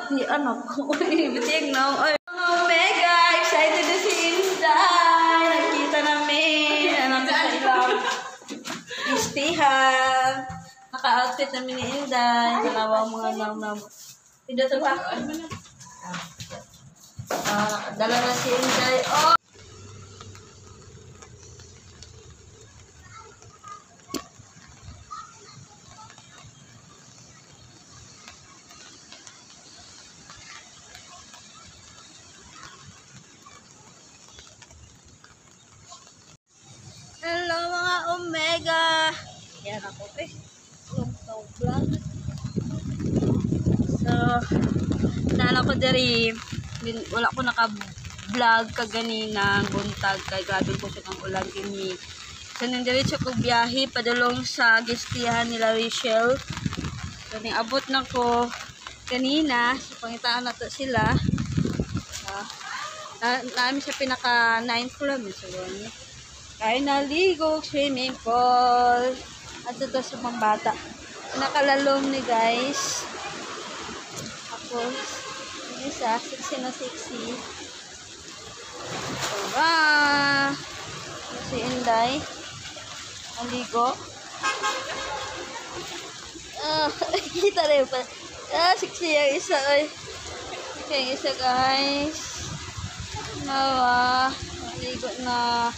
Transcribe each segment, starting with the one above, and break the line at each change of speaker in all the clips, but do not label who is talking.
Bati anak ko. Bati ang naong. Ay, mga Omega! Excited na si Inday! Nagkita namin. Anak ko sa ilang istihan. Naka-outfit namin ni Inday. Dalawang mga nam-nam. Pindot pa. Ah, dala na si Inday. Oh! Hello mga Omega! Yan ako eh. Long vlog. So, nala ko diri, wala ko naka-vlog kaganina, buntag kay grabe ko sa kang ulan kini. So, nandiretso ko biyahe padulong sa gistihan nila Rachel. So, ning abot na ko kanina, so pangitaan na to sila. Namin sa pinaka 9th floor, siguro niya. Kaya naligo, swimming pool. At ito sa pambata. Nakalalom ni guys. Tapos, yung isa, sexy na sexy. Diba? Si Inday. Naligo. Ah, kita rin pa. Ah, sexy yung isa. Ay. Sexy yung isa guys. Nawa. Naligo na.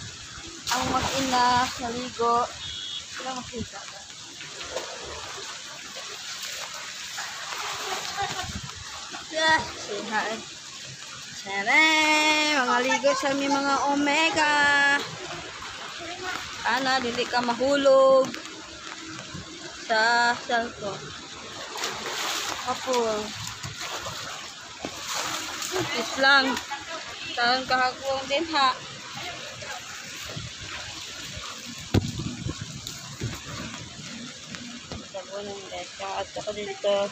Ang mag-ina, naligo. Wala makita. Ah, siya. Siyempre, mga ligo sa aming mga Omega. Sana, dili ka mahulog sa cellphone. Kapul. Peace lang. Taon kahagwong din ha. Sabunan guys. At ako dito.